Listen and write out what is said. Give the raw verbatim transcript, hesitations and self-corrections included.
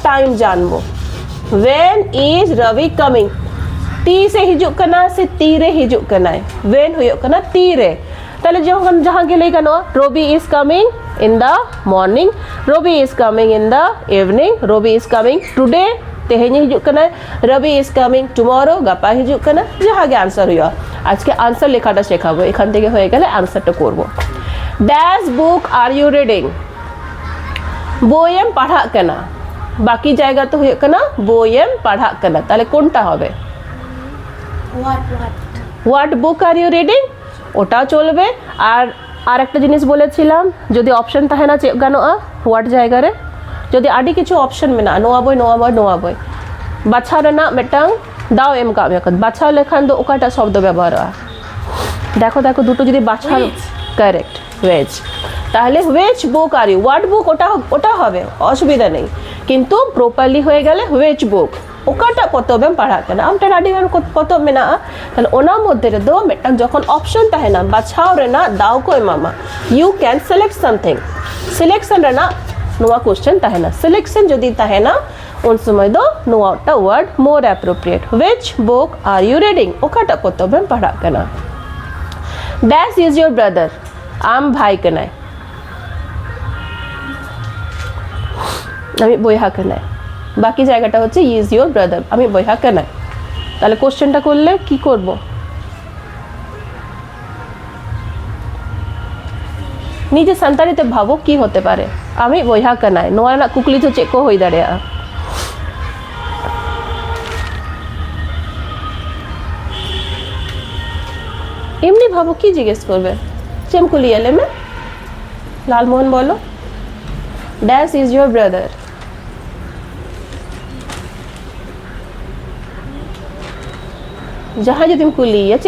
Time ᱡᱟᱱᱵᱚ᱾ When is Ravi coming? ᱛᱤᱥᱮ ᱦᱤᱡᱩᱜ ᱠᱟᱱᱟ ᱥᱮ ᱛᱤᱨᱮ ᱦᱤᱡᱩᱜ ᱠᱟᱱᱟᱭ? When ᱦᱩᱭᱩᱜ ᱠᱟᱱᱟ ᱛᱤᱨᱮ᱾ ᱛᱟᱦᱞᱮ ᱡᱚᱠᱷᱚᱱ ᱡᱟᱦᱟᱸ ᱜᱮ ᱞᱟᱹᱭ ᱜᱟᱱᱚᱜᱼᱟ, Ravi is coming in the morning, Ravi is coming in the evening, Ravi is coming today, ᱛᱮᱦᱮᱧ ᱦᱤᱡᱩᱜ ᱠᱟᱱᱟᱭ, Ravi is coming tomorrow, ᱜᱟᱯᱟ ᱦᱤᱡᱩᱜ ᱠᱟᱱᱟ, ᱡᱟᱦᱟᱸ ᱜᱮ ᱟᱱᱥᱟᱨ ᱦᱩᱭᱩᱜᱼᱟ᱾ আজকে আনসার লেখাটা শেখাবো, এখান থেকে হয়ে গেলে আনসারটা করব। Dash book are you reading? বই এম পড়াক কানা। বাকি জায়গা তো হয়ে কানা, বই এম পড়াক কানা। তাহলে কোনটা হবে? What, what? What book are you reading? ওটাও চলবে। আর আর একটা জিনিস বলেছিলাম, যদি অপশন থাকে না চেক গানোয়া, হোয়াট জায়গারে যদি আডি কিছু অপশন মেনা, নোয়া বই, নোয়া বই, নোয়া বই, বাছাও রেনা মেটাং দাও এম কামে বাছাও লেখান দো ওকাটা শব্দ ব্যবহার হয়। দেখো দেখো দুটো যদি বাছাও, কারেক্ট, হুইচ। তাহলে which book are you, what book, ওটা ওটা হবে, অসুবিধা নেই। কিন্তু প্রপারলি হয়ে গেলে হুইচ বুক, ᱚᱠᱟᱴᱟᱜ ᱯᱚᱛᱚᱵ ᱮᱢ ᱯᱟᱲᱦᱟᱜ ᱠᱟᱱᱟ? ᱟᱢ ᱴᱷᱮᱱ ᱟᱹᱰᱤ ᱜᱟᱱ ᱠᱚ- ᱯᱚᱛᱚᱵ ᱢᱮᱱᱟᱜᱼᱟ᱾ ᱛᱟᱦᱞᱮ ᱚᱱᱟ ᱢᱚᱫᱽᱫᱷᱮ ᱨᱮᱫᱚ ᱢᱤᱫᱴᱟᱝ ᱡᱚᱠᱷᱚᱱ ᱚᱯᱥᱚᱱ ᱛᱟᱦᱮᱱᱟ, ᱵᱟᱪᱷᱟᱣ ᱨᱮᱱᱟᱜ ᱫᱟᱣ ᱠᱚ ᱮᱢᱟᱢᱟ, you can select something, selection ᱨᱮᱱᱟᱜ ᱱᱚᱣᱟ ᱠᱚᱥᱪᱮᱱ ᱛᱟᱦᱮᱱᱟ᱾ ᱥᱤᱞᱮᱠᱥᱚᱱ ᱡᱩᱫᱤ ᱛᱟᱦᱮᱱᱟ, ᱩᱱ ᱥᱚᱢᱚᱭ ᱫᱚ ᱱᱚᱣᱟᱴᱟᱜ word more appropriate, which book are you reading? ᱚᱠᱟᱴᱟᱜ ᱯᱚᱛᱚᱵ ᱮᱢ ᱯᱟᱲᱦᱟᱜ ᱠᱟᱱᱟ? Dash is your brother, ᱟᱢ ᱵᱷᱟᱭ ᱠᱟᱱᱟᱭ, ᱟᱢᱤᱡ ᱵᱚᱭᱦᱟ ᱠᱟᱱᱟᱭ᱾ বাকি জায়গাটা হচ্ছে is your brother, আমিজ বয়হা কানাই। তাহলে কোশ্চেনটা করলে কি করব? নিজে ᱥᱟᱱᱛᱟᱲᱤ ᱛᱮ ᱵᱷᱟᱵᱚ ᱠᱤ ᱦᱚᱛᱮ ᱯᱟᱨᱮ? ᱟᱢᱤᱡ ᱵᱚᱭᱦᱟ ᱠᱟᱱᱟᱭ, ᱱᱚᱣᱟ ᱨᱮᱱᱟᱜ ᱠᱩᱠᱞᱤ ᱫᱚ ᱪᱮᱫ ᱠᱚ ᱦᱩᱭ ᱫᱟᱲᱮᱭᱟᱜᱼᱟ? এমনি ভাবো, কি জিজ্ঞেস করবে? ᱪᱮᱫ ᱮᱢ ᱠᱩᱞᱤᱭᱟ, ᱞᱟᱹᱭ ᱢᱮ᱾ লালমোহন, বলো। Dash is your brother. ᱡᱟᱦᱟᱸᱭ ᱡᱩᱫᱤᱢ ᱠᱩᱞᱤᱭᱮᱭᱟ,